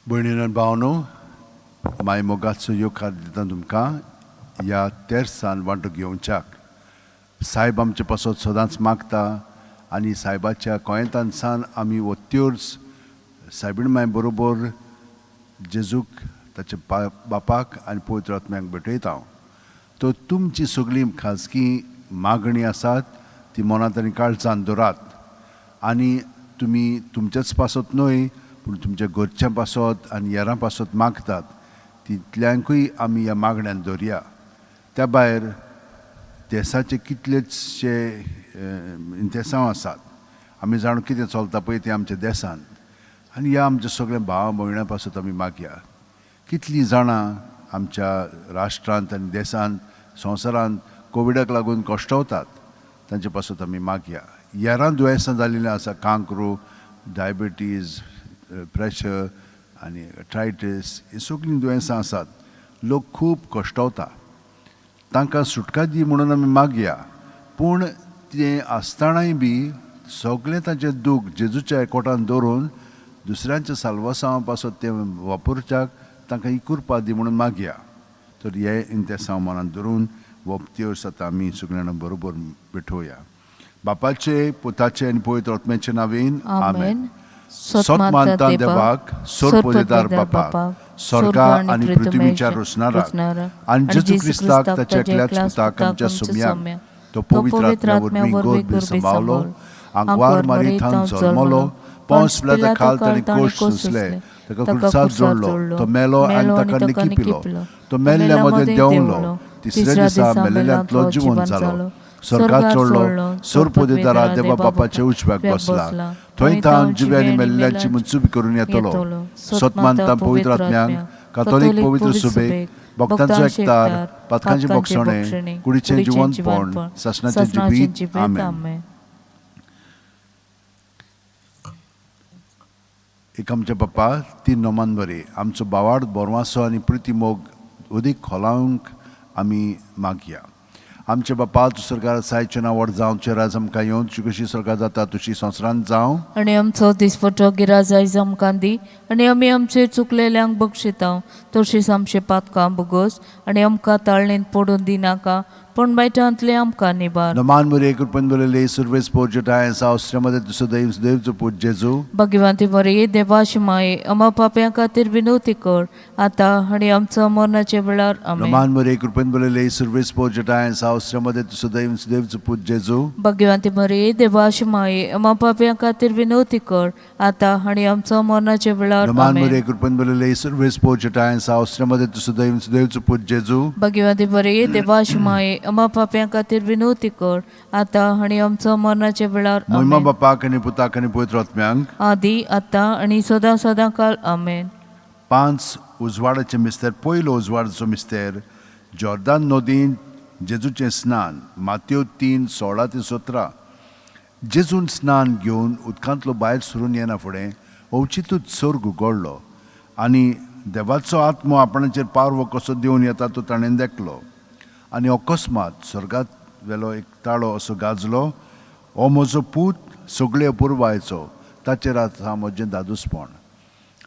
भयणीन आनी भावनो, माय मोगाचो येवकार दिता तुमकां ह्या तेर्सान वांटो घेवच्याक. सायब आमचे पासत सदांच मागता आनी सायबाच्या कोयेंतानसान आमी हो त्योर्स सायबीण माय बरोबर जेजूक, ताच्या बापाक आनी पवित्र आत्म्याक भेटयता. तर तुमची सगळीं खाजगी मागणी आसात ती मनांत आनी काळजान दवरात आनी तुमी तुमच्याच पासत न्हय पूण तुमच्या घरच्यां पासत आनी हेरां पासत मागतात तितल्यांकूय आमी ह्या मागण्यान दवरया. त्या भायर देसाचे कितलेशे इंतेसांव आसात, आमी जाणू कितें चलता पळय तें आमच्या देसांत, आनी ह्या आमच्या सगळ्या भाव भयणां पासत आमी मागया. कितलीं जाणां आमच्या राष्ट्रांत आनी देसांत संवसारांत कोविडाक लागून कश्टवतात, तांचे पासत आमी मागया. हेरां दुयेंसां जाल्लीं आसा, कांक्रू, डायबिटीज, प्रेशर आनी आर्थरायटीस, हीं सगळीं दुयेंसां आसात. लोक खूब कश्टवता, तांकां सुटका दी म्हणून आमी मागया. पूण तें आसतनाय बी सगळें तांचें दूख जेजूच्या एकवटान दवरून दुसऱ्यांच्या साल्वासांवा पासत तें वापरच्याक तांकां ही कृपा दी म्हणून मागया. तर हे इंतेसांव मनांत धरून हो त्योर्स आतां आमी सगळ्यांना बरोबर भेटोवया. बापाचे, पुताचे आनी पवित्र आत्म्याचे नांवेन, आमेन. सत मानता देवाक, सोरपोदेदार बापाक, स्वर्गा आनी पृथ्वीच्या रोसणाराक आनी जेजू क्रिस्ताक ताच्या एकल्याच पुताक आमच्या सुम्याक, तो पवित्र आत्म्या वरवीं गर्भ सांबावलो, आंकवार मारी थावन जल्मलो, पोंस पिलाता खाल ताणें कोश सोंसले, ताका खुर्सार जोडलो, तो मेलो आनी ताका निकिपिलो, तो मेल्ल्या मदें देंवलो, तिसऱ्या दिसा मेलेल्यांतलो जिवन जालो, स्वर्गात चडलो, सोरपोदेदारा देवा बापाच्या उजव्याक बसला, थंय थावन जिवे आनी मेल्ल्यांची मनसुबी करून येतलो. सत मानता पवित्र आत्म्यांक, कातोलीक पवित्र सुबेक, भक्तांचो एकतार, पातकांचे भोगसणे, कुडीचें जिवनपण, सासणाचें जिवीत, आमेन. एक आमच्या बाप्पा तीन नोमान बरी आमचो बावाड बोरवासो आनी प्रिती मोग अदीक खोलावंक आमी मागया. आमचे बापा, तूं सरकार सायचें नांव व्हड जावं, तुजें राज आमकां येवन, तुजी कशी सरकार जाता तुजी संवसारांत जावं. आनी आमचो दिसपटो गिराज आयज आमकां दी आनी आमी आमचे चुकलेल्यांक बक्षिता तशीच आमचे पातकां भोगोस आनी आमकां ताळणेंत पडून दिनाका पूण बायटांतले आमकां निबार. नमान मुरे कृपेन बरयले सुरवेस पोर्जटाय सावस्त्र्यामध्ये तुजो दैव देवचो पूत जेजू. भगवंती बरे देवाशी माये अमा पाप्यां खातीर विनवती कर आतां आनी आमचो मरणाच्या वेळार, आमेन. नमान मुरे कृपेन बरयले सुरवेस पोर्जटाय सावस्त्र्यामध्ये तुजो दैव देवचो पूत जेजू. भगवंती बरे देवाशी माये अमा पाप्यां खातीर विनवती कर आतां आनी आमचो मरणाच्या वेळार, नमान आमेन. मुरे कृपेन बरयले सुरवेस पोर्जटाय सावस्त्र्यामध्ये तुजो दैव देवचो पूत जेजू. भगवंती बरे देवाशी माये अमा पाप्यां खातीर विनवती कर आतां आनी आमचो मरणाच्या वेळार, महिमा आमेन. बापाक आनी पुताक आनी पवित्र आत्म्यांक, आदी आतां आनी सदां सदां काल, आमेन. 5 उजवाडाचे मिस्तेर. पयलो उजवाडाचो मिस्तेर जॉर्दान नदीन जेजूचें स्नान, मात्यो 3:16-17. जेजून स्नान घेवन उदकांतलो भायर सरून येना फुडें अवचितूच सर्ग उगडलो आनी देवाचो आत्मो आपणाचेर पारवो कसो देंवन येता तो ताणें देखलो. आनी अकस्मात स्वर्गात वेलो एक ताळो असो गाजलो, हो म्हजो पूत सगळे अपुरबायचो, ताचेर आसा म्हजें दादूसपण.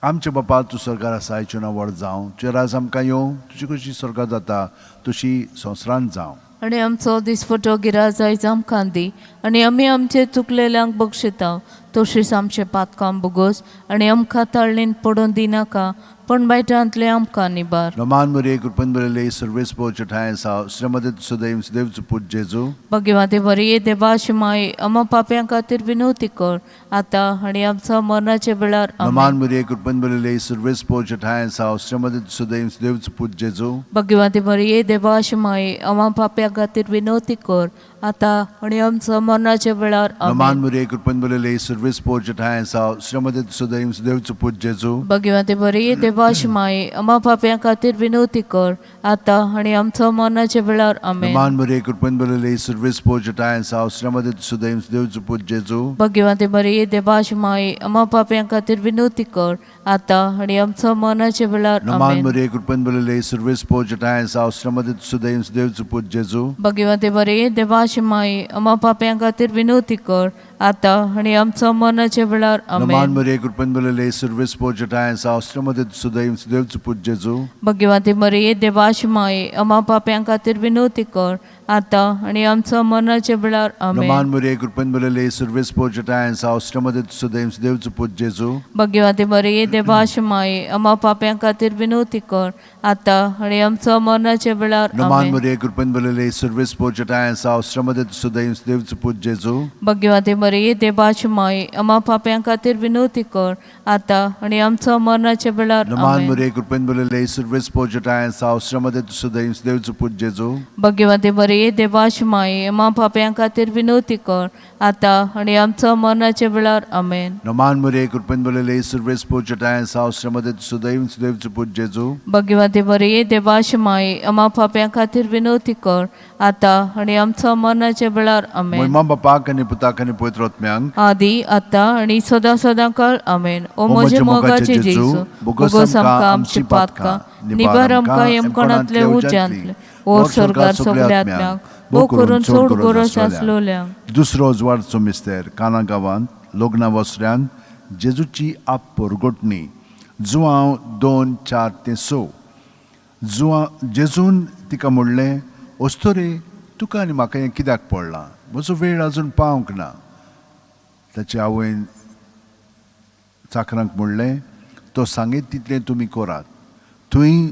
आमचे बापा, तूं स्वर्गार आसा, तुजें नांव व्हड जावं, तुजें राज आमकां येवं, तुजी कशी स्वर्गार जाता तशी संवसारांत जावं. आनी आमचो दिसपटो गिराज आयज आमकां दी आनी आमी आमचे चुकलेल्यांक बक्षिता तशीच आमचे पातकां भोगोस आनी आमकां ताळणेंत पडून दिनाका पूण बायटांतले आमकां निबार. नमान मुरे कृपेन बरयले सर्वेस पोर्जटाय सावस्त्र्यामध्ये तुजो दैव देवचो पूत जेजू. भगवंती बरी देवाशी माये अमा पाप्यां खातीर विनवती कर आतां आनी आमचो मरणाच्या वेळार, नमान आमेन. मुरे कृपेन बरयले सर्वेस पोर्जटाय सावस्त्र्यामध्ये तुजो दैव देवचो पूत जेजू. भगवंती बरी देवाशी माये अमा पाप्यां खातीर विनवती कर आतां आनी आमचो मरणाच्या वेळार, नमान आमेन. मुरे कृपेन बरयले सर्वेस पोर्जटाय सावस्त्र्यामध्ये तुजो दैव देवचो पूत जेजू. भगवंती बरी देवाशी माये अमा पाप्यां खातीर विनवती कर आतां आनी आमचो मरणाच्या वेळार, आमेन. नमान मुरे कृपेन बरयले सर्वेस पोर्जटाय सावस्त्र्यामध्ये तुजो दैव देवचो पूत जेजू. भगवंती बरी देवाशी माये अमा पाप्यां खातीर विनवती कर आतां आनी आमचो मरणाच्या वेळार, नमान आमेन. मुरे कृपेन बरयले सर्वेस पोर्जटाय सावस्त्र्यामध्ये तुजो दैव देवचो पूत जेजू. भगवंती बरी देवाशी देवाची माई, आम्हा पाप्यां खातीर विनवती कर, आतां आनी आमचो मरणाच्या वेळार. नमान आमेन. मरिये, कृपेन भरलेले, सर्वेस पोजटाय शास्त्रमध्ये सुदैव सुदैवचो पूत जेजू. भगवती मरिये, देवाची माई, आम्हा पाप्यां खातीर विनवती कर, आतां आनी आमचो मरणाच्या वेळार. नमान आमेन. मरिये, कृपेन भरलेले, सर्वेस पोजटाय शास्त्रमध्ये सुदैव सुदैवचो पूत जेजू. भगवती मरिये, देवाची माई, आम्हा पाप्यां खातीर विनवती कर, आतां आनी आमचो मरणाच्या वेळार. नमान आमेन. मरिये, कृपेन भरलेले, सर्वेस पोजटाय शास्त्रमध्ये सुदैव सुदैवचो पूत जेजू. भगवती मरिये, देवाची माई, आम्हा पाप्यां खातीर विनवती कर, आतां आनी आमचो मरणाच्या वेळार. नमान आमेन. मरिये, कृपेन भरलेले, सर्वेस पोजटाय शास्त्रमध्ये सुदैव सुदैवचो पूत जेजू. भगवती मरिये, देवाची माई, आम्हा पाप्यां खातीर विनवती कर, आतां आनी आमचो मरणाच्या वेळार. आमेन. नमान मरिये, कृपेन भरलेले, सर्वेस पोजटाय शास्त्रमध्ये सुदैव सुदैवचो पूत जेजू. भगवती मरिये, देवाची माई, आम्हा पाप्यां खातीर विनवती कर, आतां आनी आमचो मरणाच्या वेळार. आमेन. महिमा बापाक आनी पुताक आनी पवित्र आत्म्यांक. आदी, आतां आनी सदां सदां काळ. आमेन. ओ म्हजे मोगाचे जेजू, बोगोस आमकां आमची पातकां, निबार आमकां यमकोणांतले उज्यांतले, ओ स्वर्गार सगल्या आत्म्यांक, भोव करून चड गरज आसलोल्यांक. दुसरो उजवाडचो मिस्तेर, काना गांवांत लग्ना वसऱ्यांत जेजूची आप परगटणी, जुआंव 2:4-6. जुआं जेजून तिका म्हणलें, अस्तोरे, तुका आनी म्हाका हें कित्याक पडलां? म्हजो वेळ अजून पावंक ना. ताचे आवयन चाकरांक म्हणलें, तो सांगीत तितलें तुमी करात. थंय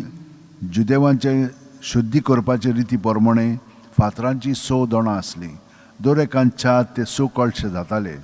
जुदेवांचे शुद्धी करपाचे रिती प्रमाणे फातरांची 6 दोणां आसलीं. दर एकान 4 ते 6 कळशे जाताले.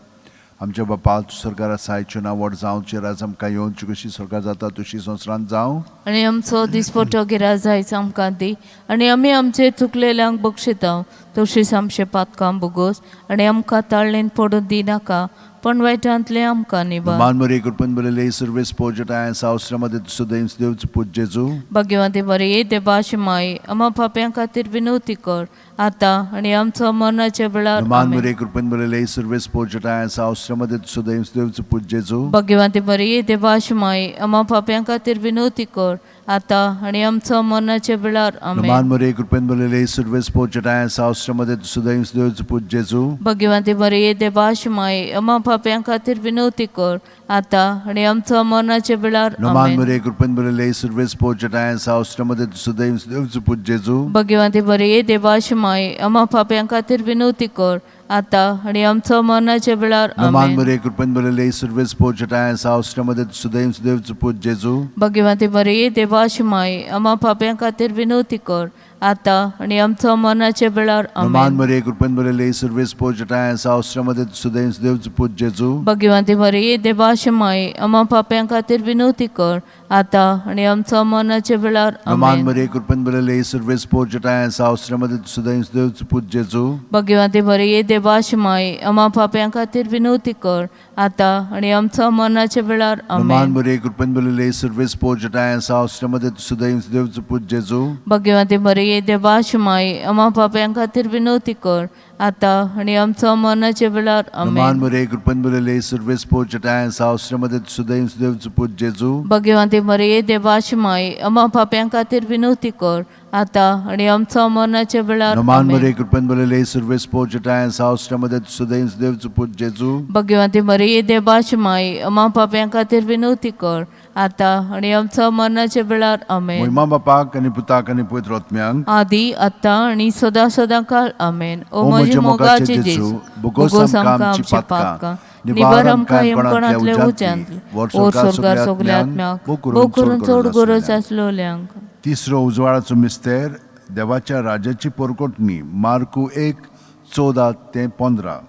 आमच्या बापा, तूं सरकार आसाय, नांव व्हड जावचें, राज आमकां येवचें, कशी सरकार जाता तशी संवसारांत जावं. आनी आमचो दिसपट्टो गिराज जायच आमकां दी, आनी आमी आमचे चुकलेल्यांक बक्षिता तशीच आमचे पातकां बोगोस, आनी आमकां ताळणेन पडून दिनाका, पण वायटांतलें आमकां निभार. मान मरिये, कृपेन भरलेले, सर्वेस पोजटाय शास्त्रमध्ये सुदैव सुदैवचो पूत जेजू. भाग्यवंती मरिये, देवाची माई, आम्हा पाप्यां खातीर विनवती कर, आतां आनी आमचो मरणाच्या वेळार. मान आमेन. मरिये, कृपेन भरलेले, सर्वेस पोजटाय शास्त्रमध्ये सुदैव सुदैवचो पूत जेजू. भाग्यवंती मरिये, देवाची माई, आम्हा पाप्यां खातीर विनवती कर, आतां आनी आमचो मरणाच्या वेळार. मान आमेन. मरिये, कृपेन भरलेले, सर्वेस पोजटाय शास्त्रमध्ये सुदैव सुदैवचो पूत जेजू. भाग्यवंती मरिये, देवाची माई, आम्हा पाप्यां खातीर विनवती कर, आतां आनी आमचो मरणाच्या वेळार. मान आमेन. मरिये, कृपेन भरलेले, सर्वेस पोजटाय शास्त्रमध्ये सुदैव सुदैवचो पूत जेजू. भाग्यवंती मरिये, देवाची माई, आम्हा पाप्यां खातीर विनवती कर, आतां आनी आमचो मरणाच्या वेळार. मान आमेन. मरिये, कृपेन भरलेले, सर्वेस पोजटाय शास्त्रमध्ये सुदैव सुदैवचो पूत जेजू. भाग्यवंती मरिये, देवाची माई, आम्हा पाप्यां खातीर विनवती कर, आतां आनी आमचो मरणाच्या वेळार. मान आमेन. मरिये, कृपेन भरलेले, सर्वेस पोजटाय शास्त्रमध्ये सुदैव सुदैवचो पूत जेजू. भाग्यवंती मरिये, देवाची माई, आम्हा पाप्यां खातीर विनवती कर, आतां आनी आमचो मरणाच्या वेळार. मान आमेन. मरिये, कृपेन भरलेले, सर्वेस पोजटाय शास्त्रमध्ये सुदैव सुदैवचो पूत जेजू. भाग्यवंती मरिये, देवाची माई, आम्हा पाप्यां खातीर विनवती कर, आतां आनी आमचो मरणाच्या वेळार. मान आमेन. मरिये, कृपेन भरलेले, सर्वेस पोजटाय शास्त्रमध्ये सुदैव सुदैवचो पूत जेजू. भाग्यवंती मरिये, देवाची माई, आम्हा पाप्यां खातीर विनवती कर, आतां आनी आमचो मरणाच्या वेळार. मान आमेन. मरिये, कृपेन भरलेले, सर्वेस पोजटाय शास्त्रमध्ये सुदैव सुदैवचो पूत जेजू. भाग्यवंती मरिये, देवाची माई, आम्हा पाप्यां खातीर विनवती कर, आतां आनी आमचो मरणाच्या वेळार. मान आमेन. मरिये, कृपेन भरलेले, सर्वेस पोजटाय शास्त्रमध्ये सुदैव सुदैवचो पूत जेजू. भाग्यवंती मरिये, देवाची माई, आम्हा पाप्यां खातीर विनवती कर, आतां आनी आमचो मरणाच्या वेळार. आमेन. महिमा बापाक आनी पुताक आनी पवित्र आत्म्यांक. आदी, आतां आनी सदां सदां काळ. आमेन. ओ म्हजे मोगाचे जेजू, बोगोस आमकां आमची पातकां, निबार आमकां यमकणांतले उज्यांतले, ओ स्वर्गार सगल्या आत्म्याक, भोव करून चड गरज आसलोल्यांक. तिसरो उजवाडाचो मिस्तेर, देवाच्या राजाची परकोटणी, मार्कू 1:14-15.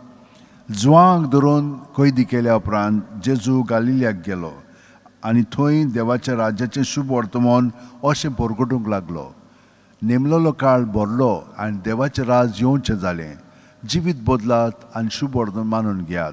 जुवांक धरून कैदी केल्या उपरांत जेजू गालिल्याक गेलो आनी थंय देवाच्या राज्याचें शुभ वर्तमान अशें परगटूंक लागलो. नेमलेलो काळ भरलो आनी देवाचें राज येवचें जालें. जिवीत बदलात आनी शुभ वर्तमान मानून घेयात.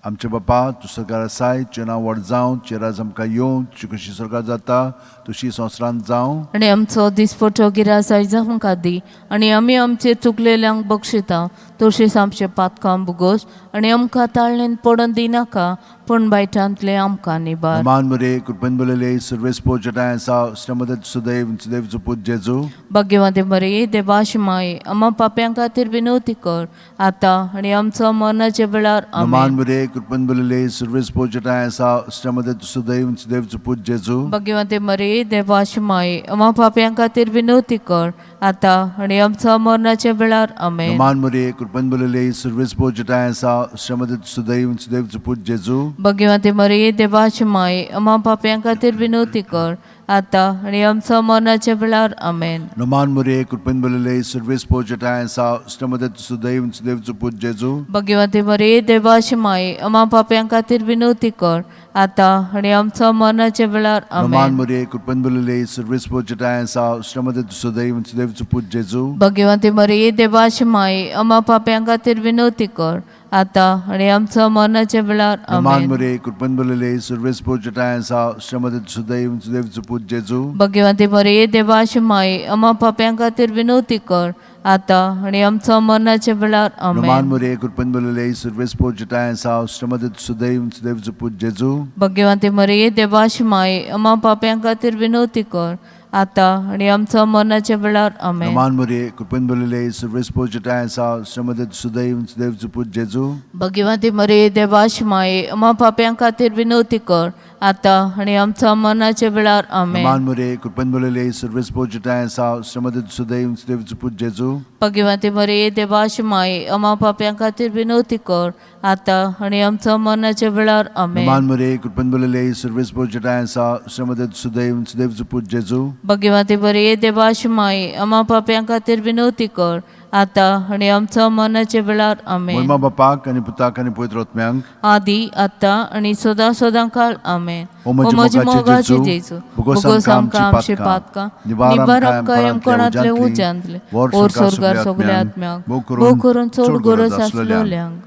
आमचे बापा, तूं सरकार आसाय, तुजें नांव व्हड जावं, तुजें राज आमकां येवं, तुजी कशी सरकार जाता तशी संवसारांत जावं. आनी आमचो दिसपट्टो गिरास आयज आमकां दी, आनी आमी आमचे चुकलेल्यांक बक्षिता तशीच आमचे पातकां भुगोस, आनी आमकां ताळणेन पडून दिनाका, पूण बायटांतले आमकां निबार. मान मरे कृपेन भरलेले सर्वेस पोजटाय आसा श्रीमदत सुदैव सुदैवचो पूत जेजू. भाग्यवंती मरिये, देवाची माये, आम्हा पाप्यां खातीर विनवती कर, आतां आनी आमचो मरणाच्या वेळार. मान आमेन. मरे कृपेन भरलेले सर्वेस पोजटाय आसा श्रीमदत सुदैव सुदैवचो पूत जेजू. भाग्यवंती मरिये, देवाची माये, आम्हा पाप्यां खातीर विनवती कर, आतां आनी आमचो मरणाच्या वेळार. आमेन. मान मरे कृपेन भरलेले सर्वेस पोजटाय आसा श्रीमदत सुदैव सुदैवचो पूत जेजू. भाग्यवंती मरिये, देवाची माये, आम्हा पाप्यां खातीर विनवती कर, आतां आनी आमचो मरणाच्या वेळार. आमेन. मान मरे कृपेन भरलेले सर्वेस पोजटाय आसा श्रीमदत सुदैव सुदैवचो पूत जेजू. भाग्यवंती मरिये, देवाची माये, आम्हा पाप्यां खातीर विनवती कर, आतां आनी आमचो मरणाच्या वेळार. मान आमेन. मरे कृपेन भरलेले सर्वेस पोजटाय आसा श्रीमदत सुदैव सुदैवचो पूत जेजू. भाग्यवंती मरिये, देवाची माये, आम्हा पाप्यां खातीर विनवती कर, आतां आनी आमचो मरणाच्या वेळार. मान आमेन. मरे कृपेन भरलेले सर्वेस पोजटाय आसा श्रीमदत सुदैव सुदैवचो पूत जेजू. भाग्यवंती मरिये, देवाची माये, आम्हा पाप्यां खातीर विनवती कर, आतां आनी आमचो मरणाच्या वेळार. मान आमेन. मरे कृपेन भरलेले सर्वेस पोजटाय आसा श्रीमदत सुदैव सुदैवचो पूत जेजू. भाग्यवंती मरिये, देवाची माये, आम्हा पाप्यां खातीर विनवती कर, आतां आनी आमचो मरणाच्या वेळार. आमेन. मान मरे कृपेन भरलेले सर्वेस पोजटाय आसा श्रीमदत सुदैव सुदैवचो पूत जेजू. भाग्यवंती मरिये, देवाची माये, आम्हा पाप्यां खातीर विनवती कर, आतां आनी आमचो मरणाच्या वेळार. आमेन. मान मरे कृपेन भरलेले सर्वेस पोजटाय आसा श्रीमदत सुदैव सुदैवचो पूत जेजू. भाग्यवंती मरिये, देवाची माये, आम्हा पाप्यां खातीर विनवती कर, आतां आनी आमचो मरणाच्या वेळार. आमेन. मान मरे कृपेन भरलेले सर्वेस पोजटाय आसा श्रीमदत सुदैव सुदैवचो पूत जेजू. भाग्यवंती मरिये, देवाची माये, आम्हा पाप्यां खातीर विनवती कर, आतां आनी आमचो मरणाच्या वेळार. आमेन. महिमा बापाक आनी पुताक आनी पवित्र आत्म्यांक. आदी आतां आनी सदां सदां काळ. आमेन. ओ म्हज्या मोगाचे जेजू, भोगोस आमकां आमचे पातकां, निवार आमकां यमकणांतले उज्यांतले, ओर स्वर्गार सगल्या आत्म्यांक, भोव करून चड गरज आसलेल्यांक.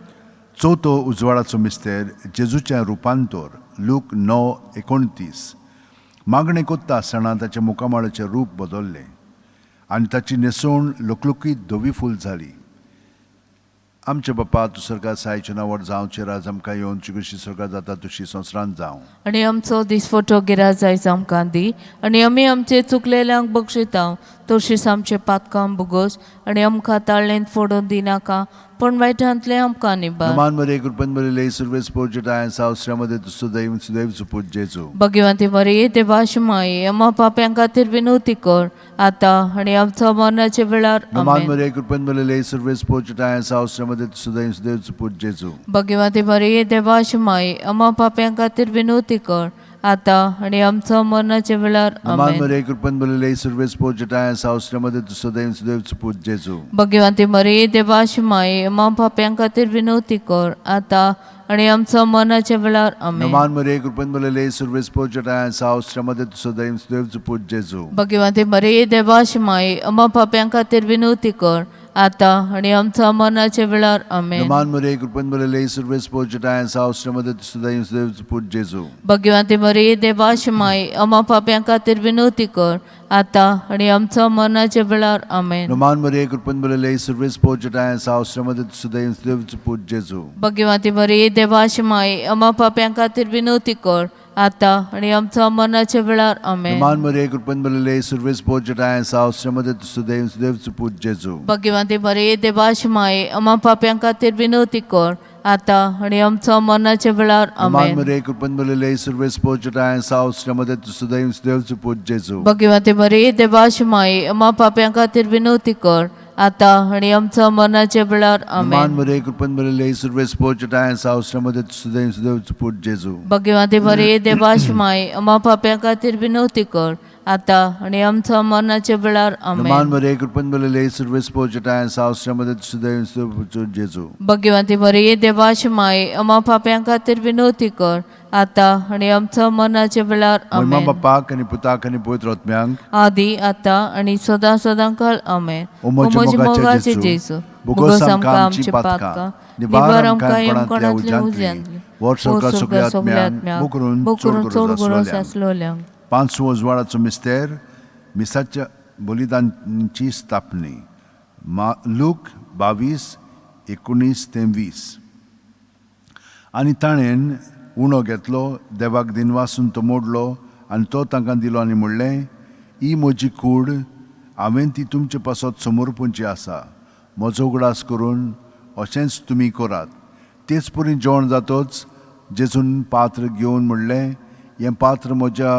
चवथो उजवाडाचो मिस्तेर, जेजूचें रुपांतर. लूक 9:29. मागणें कोत्ता आसतना ताच्या मुखामळाचें रूप बदल्लें आनी ताची न्हेसवण लुकलुकीत धवी फूल जाली. आमचे बापा, तूं सरकार सायचें नांवार जावचें राज आमकां येवन, कशी सरकार जाता तुशी संवसारांत जावं. आनी आमचो दिसफोटो गिराज आयज आमकां दी, आनी आमी आमचे चुकलेल्यांक बक्षिता, तशीच आमचे पातकां भोगोस, आनी आमकां ताळ्ळेंत फोडून दिनाका, पूण वायटांतलें आमकां निबार. मान मरे कृपेन भरिल्ले सुर्वेस पोर्जटाय सावस्रामध्ये सुदैव सुदैव सुपूत जेजू. भगवंती मरिये, देवाची माये, आम्हा पाप्यां खातीर विनवती कर, आतां आनी आमचो मरणाच्या वेळार. मान आमेन. मरे कृपेन भरिल्ले सुर्वेस पोर्जटाय सावस्रामध्ये सुदैव सुदैव सुपूत जेजू. भगवंती मरिये, देवाची माये, आम्हा पाप्यां खातीर विनवती कर, आतां आनी आमचो मरणाच्या वेळार. मान आमेन. मरे कृपेन भरिल्ले सुर्वेस पोर्जटाय सावस्रामध्ये सुदैव सुदैव सुपूत जेजू. भगवंती मरिये, देवाची माये, आम्हा पाप्यां खातीर विनवती कर, आतां आनी आमचो मरणाच्या वेळार. आमेन. मान मरे कृपेन भरिल्ले सुर्वेस पोर्जटाय सावस्रामध्ये सुदैव सुदैव सुपूत जेजू. भगवंती मरिये, देवाची माये, आम्हा पाप्यां खातीर विनवती कर, आतां आनी आमचो मरणाच्या वेळार. आमेन. मान मरे कृपेन भरिल्ले सुर्वेस पोर्जटाय सावस्रामध्ये सुदैव सुदैव सुपूत जेजू. भगवंती मरिये, देवाची माये, आम्हा पाप्यां खातीर विनवती कर, आतां आनी आमचो मरणाच्या वेळार. आमेन. मान मरे कृपेन भरिल्ले सुर्वेस पोर्जटाय सावस्रामध्ये सुदैव सुदैव सुपूत जेजू. भगवंती मरिये, देवाची माये, आम्हा पाप्यां खातीर विनवती कर, आतां आनी आमचो मरणाच्या वेळार. आमेन. मान मरे कृपेन भरिल्ले सुर्वेस पोर्जटाय सावस्रामध्ये सुदैव सुदैव सुपूत जेजू. भगवंती मरिये, देवाची माये, आम्हा पाप्यां खातीर विनवती कर, आतां आनी आमचो मरणाच्या वेळार. मान आमेन. मरे कृपेन भरिल्ले सुर्वेस पोर्जटाय सावस्रामध्ये सुदैव सुदैव सुपूत जेजू. भगवंती मरिये, देवाची माये, आम्हा पाप्यां खातीर विनवती कर, आतां आनी आमचो मरणाच्या वेळार. मान आमेन. मरे कृपेन भरिल्ले सुर्वेस पोर्जटाय सावस्रामध्ये सुदैव सुदैव सुपूत जेजू. भगवंती मरिये, देवाची माये, आम्हा पाप्यां खातीर विनवती कर, आतां आनी आमचो मरणाच्या वेळार. मान आमेन. मरे कृपेन भरिल्ले सुर्वेस पोर्जटाय सावस्रामध्ये सुदैव सुदैव सुपूत जेजू. भगवंती मरिये, देवाची माये, आम्हा पाप्यां खातीर विनवती कर, आतां आनी आमचो मरणाच्या वेळार. महिमा आमेन. बापाक आनी पुताक आनी पवित्र आत्म्यांक. आदी आतां आनी सदां सदां काळ. आमेन. ओ म्हज्या मोगाचे जेजू, भोगोस आमकां आमची पातकां, निवार आमकां यमकणांतल्या उज्यांतली, व्हर स्वर्गार सगल्या आत्म्यांक, भोव करून चड गरज आसलेल्यांक. पांचवो उजवाडाचो मिस्तेर, मिसाच्या बलिदानाची स्थापनी. लूक 22:19 ते 20. आनी ताणें उणो घेतलो, देवाक दिनवासून तो मोडलो आनी तो तांकां दिलो आनी म्हणलें, ही म्हजी कूड, हांवें ती तुमचे पासत समर्पूंची आसा. म्हजो उगडास करून अशेंच तुमी करात. तेच परी जेवण जातच जेजून पात्र घेवन म्हणलें, हें पात्र म्हज्या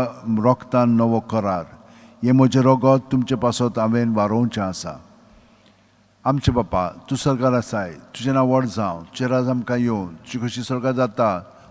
रोगतान नवो करार, हें म्हजें रगत तुमचे पासत हांवें वारोवचें आसा. आमचे बापा, तूं सरकार आसाय, तुजें नांव व्हड जावं, तुजें राज आमकां येवं, तुजी कशी सरकार जाता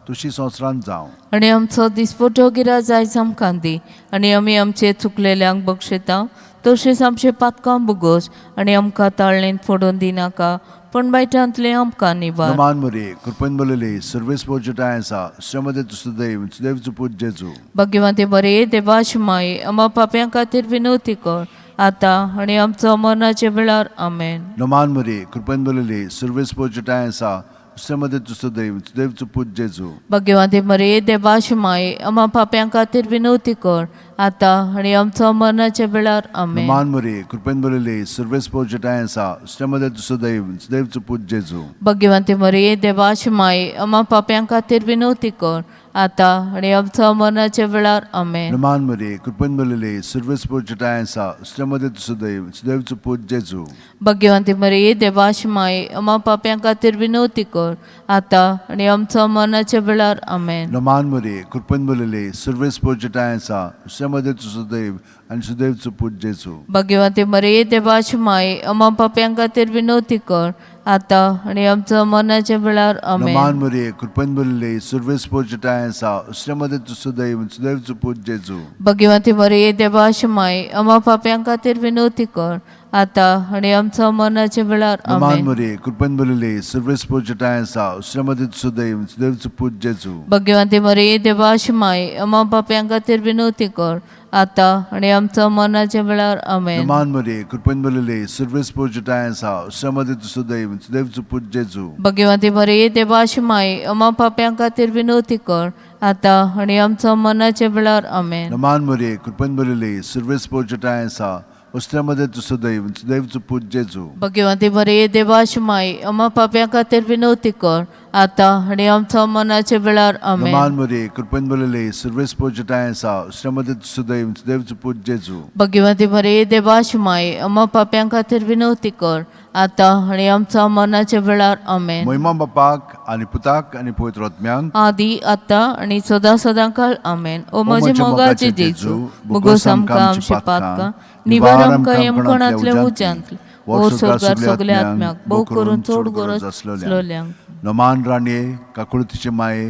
तशी संवसारांत जावं. आनी आमचो दिसपटो गिराज आयज आमकां दी आनी आमी आमचे चुकलेल्यांक बक्षिता तशेंच आमचे पातकां बुगोस आनी आमकां ताळणेंत फोडून दिनाका पूण बायटांतलें आमकां निवार. नमान मरे, कृपेन बरलेली सर्वेस पोर्चटाय आसा, श्रमदे तूं सुदैव सुदैवचो पूत जेजू. भाग्यवंती बरे देवाची माई, आमा पाप्यां खातीर विनवती कर आतां आनी आमचो मरणाच्या वेळार. आमेन. नमान मरे, कृपेन बरलेली सर्वेस पोर्चटाय आसा, श्रमदे तूं सुदैव सुदैवचो पूत जेजू. भाग्यवंती मरे देवाची माई, आमा पाप्यां खातीर विनवती कर आतां आनी आमचो मरणाच्या वेळार. आमेन. नमान मरे, कृपेन बरलेली सर्वेस पोर्चटाय आसा, श्रमदे तूं सुदैव सुदैवचो पूत जेजू. भाग्यवंती मरे देवाची माई, आमा पाप्यां खातीर विनवती कर आतां आनी आमचो मरणाच्या वेळार. आमेन. नमान मरे, कृपेन बरलेली सर्वेस पोर्चटाय आसा, श्रमदे तूं सुदैव सुदैवचो पूत जेजू. भाग्यवंती मरे देवाची माई, आमा पाप्यां खातीर विनवती कर आतां आनी आमचो मरणाच्या वेळार. आमेन. नमान मरे, कृपेन बरलेली सर्वेस पोर्चटाय आसा, श्रमदे तूं सुदैव आनी सुदैवचो पूत जेजू. भाग्यवंती मरे देवाची माई, आमा पाप्यां खातीर विनवती कर आतां आनी आमचो मरणाच्या वेळार. आमेन. नमान मरे, कृपेन बरलेली सर्वेस पोर्चटाय आसा, श्रमदे तूं सुदैव सुदैवचो पूत जेजू. भाग्यवंती मरे देवाची माई, आमा पाप्यां खातीर विनवती कर आतां आनी आमचो मरणाच्या वेळार. नमान आमेन. मरे, कृपेन बरलेली सर्वेस पोर्चटाय आसा, श्रमदे तूं सुदैव सुदैवचो पूत जेजू. भाग्यवंती मरे देवाची माई, आमा पाप्यां खातीर विनवती कर आतां आनी आमचो मरणाच्या वेळार. आमेन. नमान मरे, कृपेन बरलेली सर्वेस पोर्चटाय आसा, श्रमदे तूं सुदैव सुदैवचो पूत जेजू. भाग्यवंती मरे देवाची माई, आमा पाप्यां खातीर विनवती कर आतां आनी आमचो मरणाच्या वेळार. आमेन. नमान मरे, कृपेन बरलेली सर्वेस पोर्चटाय आसा, श्रमदे तूं सुदैव सुदैवचो पूत जेजू. भाग्यवंती मरे देवाची माई, आमा पाप्यां खातीर विनवती कर आतां आनी आमचो मरणाच्या वेळार. आमेन. नमान मरे, कृपेन बरलेली सर्वेस पोर्चटाय आसा, श्रमदे तूं सुदैव सुदैवचो पूत जेजू. भाग्यवंती मरे देवाची माई, आमा पाप्यां खातीर विनवती कर आतां आनी आमचो मरणाच्या वेळार. आमेन. महिमा बापाक आनी पुताक आनी पवित्र आत्म्यांक, आदी आतां आनी सदां सदां काळ. आमेन. ओ म्हजे मोगाचे जेजू, मुगोस आमकां आमचे पातकां निवार, आमकां यमकणांतले उज्यांतले ओ स्वर्गार सगल्या आत्म्याक, भोव करून चड गरज आसलेल्यांक. नमान राणये, काकुळतीचे माये,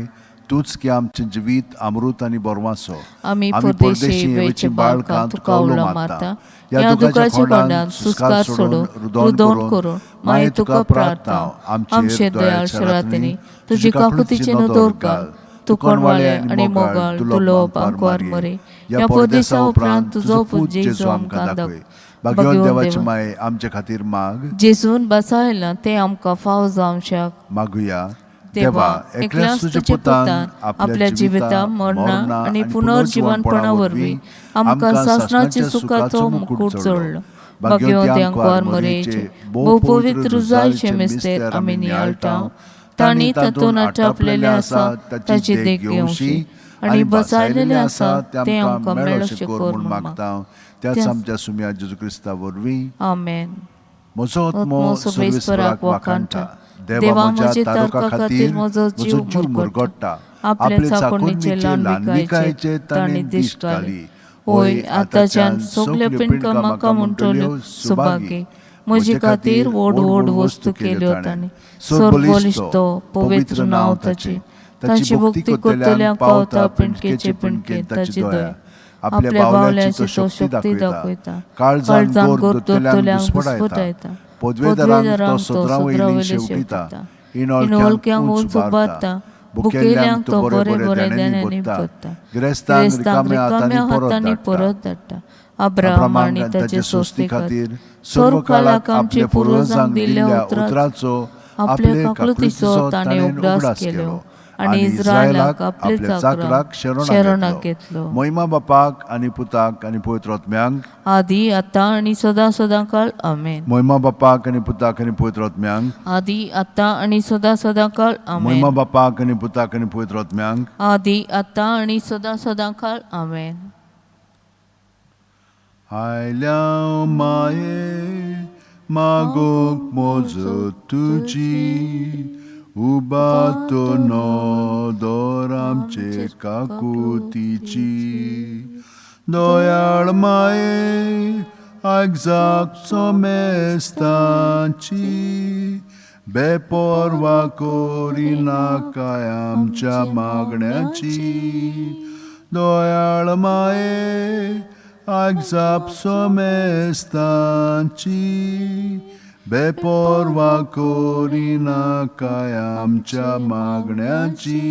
तूंच की आमचें जिवीत अमृत आनी बोरवासो. आमी परदेशी वेचे बाळकां तुका उलो मारता, ह्या दुखाच्या कोंडांत सुस्कार सोडून रुदोन करून मागीर तुका प्रार्थना, आमचे दयाळ शरातनी तुजी काकुतीचे नदर घाल. तूं कोणवाळे आनी मोगाळ तुलो आंकवार मरे, ह्या परदेसा उपरांत तुजो पूत जेजू आमकां दाखय. भाग्यवंत देवाचे माये, आमचे खातीर माग. जेजून बसायलां तें आमकां फाव जावशाक. मागुया. देवा, एकल्याच तुज्या पुतान आपल्या जिविता, मरणा आनी पुनर्जिवनपणा वरवीं आमकां सासणाच्या सुखाचो मुकूट जोडलो. भाग्यवंती आंकवार मरेचे भोव पवित्र रुजायचे मिस्तेर आमी नियाळटा, तांणी तातूंत आटापलेलें आसा ताची देख घेवची आनी बसायलेलें आसा तें आमकां मेळोशें कर म्हूण मागता, त्याच आमच्या सुम्या जेजू क्रिस्ता वरवीं. आमेन. म्हजो आत्मो आत्मो सर्वेस्पराक सर्वेस्पराक वाखाणटा, वाखाणटा. देवा म्हज्या तारुका खातीर म्हजो जीव मुरगट्टा. आपले चाकोडणीचे ल्हानविकायेचे ताणें दिश्ट घाली. होय, आतांच्यान सगल्यो पिंडकां म्हाका म्हणटल्यो सुभागी. म्हजे खातीर व्हड व्हड वस्तू केल्यो ताणें. सर्वबलिश्ट तो, पवित्र नांव ताचें. ताची भक्ती करतल्यांक पावता पिंडकेचे पिंडकेन ताची दया. आपल्या बावल्याची तो शक्ती दाखयता, काळजान काळजान गोर गोर दोतल्यांक दोतल्यांक घुस्पडायता, घुस्पटायता, पदवेदारांक तो पदवेदारांक तो सदरा वयली सदरा वयले शेवटिता, शेवटिता, इणोळक्यांक इणोळक्यांक उंच उंच उबारता, उबारता, बुकेल्यांक बुकेल्यांक तो तो बरे बरे बरे बरे देण्यांनी देण्यांनी भरता, भरता, गिरेस्तांक गिरेस्तांक रिकाम्या रिकाम्या हातांनी परत हातांनी धाडटा. परत धाडटा. अब्राहम अब्राहमाक आनी ताचे ताचे सोस्ती सोस्ती खातीर खातीर सर्व सर्व काळाक काळाक आमचे आपल्या पुर्वजांक पुर्वजांक दिल्ल्या दिल्ल्या उतराचो उतराचो आपले आपले काकळुतीचो काकळुतीचो ताणें ताणें उगडास उगडास केलो. केलो. आनी इस्रायलाक आपल्या चाकराक शरणाक घेतलो. मोहिमा बापाक आनी पुताक आनी पवित्र आत्म्यांक, आदी आतां आनी सदां सदां काळ. आमेन. मोहिमा बापाक आनी पुताक आनी पवित्र आत्म्यांक, आदी आतां आनी सदां सदां काळ. आमेन. मोहिमा बापाक आनी पुताक आनी पवित्र आत्म्यांक, आदी आतां आनी सदां सदां काळ. आमेन. आयल्या माये मागोक मोजत तुजी, उबातो नदर आमचे काकुतीची. दयाळ माये आयक जाप सोमेस्तांची, बेपर्वा करिनाकाय आमच्या मागण्याची. दयाळ माये आयक जाप सोमेस्तांची, बेपर्वा करिनाकाय आमच्या मागण्याची.